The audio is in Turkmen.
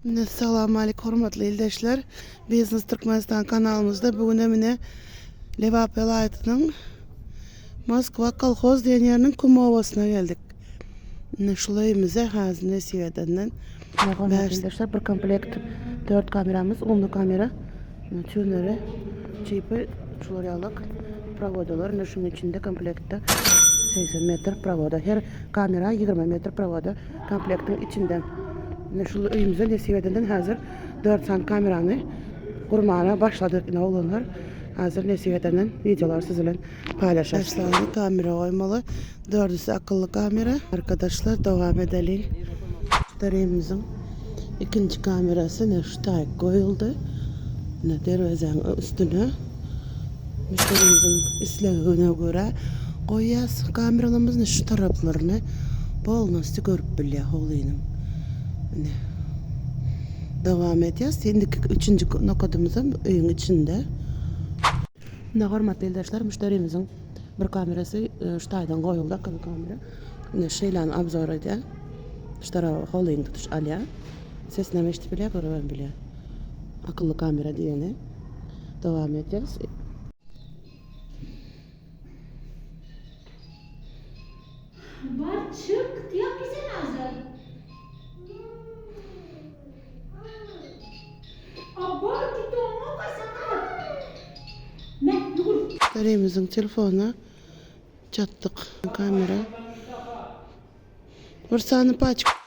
Salam alik hormatly ildeşler. Biznes Türkmenistan kanalymyzda bu güne mine Lebap welaýatynyň Moskwa kolhoz diýen ýeriniň Kum obasyna geldik. Ine şul öýümize hazir nesip edenden. Hormatly ildeşler bir komplekt 4 kameramyz, umly kamera, tüneri, çipi, şular ýalyk prowodalar. Ine şunuň içinde komplektde 80 metr prowoda. Her kamera 20 metr prowoda komplektiň içinde. Ine şul öýümize nesip edenden hazir 4 sany kamerany gurmana başladyk. Ine oglanlar hazir nesip edenden wideolary siz bilen paýlaşarys. 5 sany kamera goýmaly. Dördüsi akylly kamera. Arkadaşlar dowam edeliň. Müşderimiziň ikinji kamerasy ine şu taýyk goýuldy. Ine derwezäň üstüne. Müşderimiziň islegine görä goýýas kameralarymyzy. Ine şu taraplaryny polnosty görüp bilýär howlynyň. Ine. Dowam edýäs. Indiki üçünji nokadymyzam öýüň içinde. Ine hormatly ildeşler müşderimiziň bir kamerasy şu taýdan goýuldy akylly kamera. Ine şeýlany obzor edýär. Şu tarawa howlyny tutuş alýar. Sesini hem eşidip bilýär, görüp hem bilýär. Akylly kamera diýeni. Dowam edýäs. Bar çyk diýýär bize Nazar. A bar git oňa gaýsana. Me ýugur. Müşderimiziň telefonyna çatdyk. Kamera. Bir sany paçka.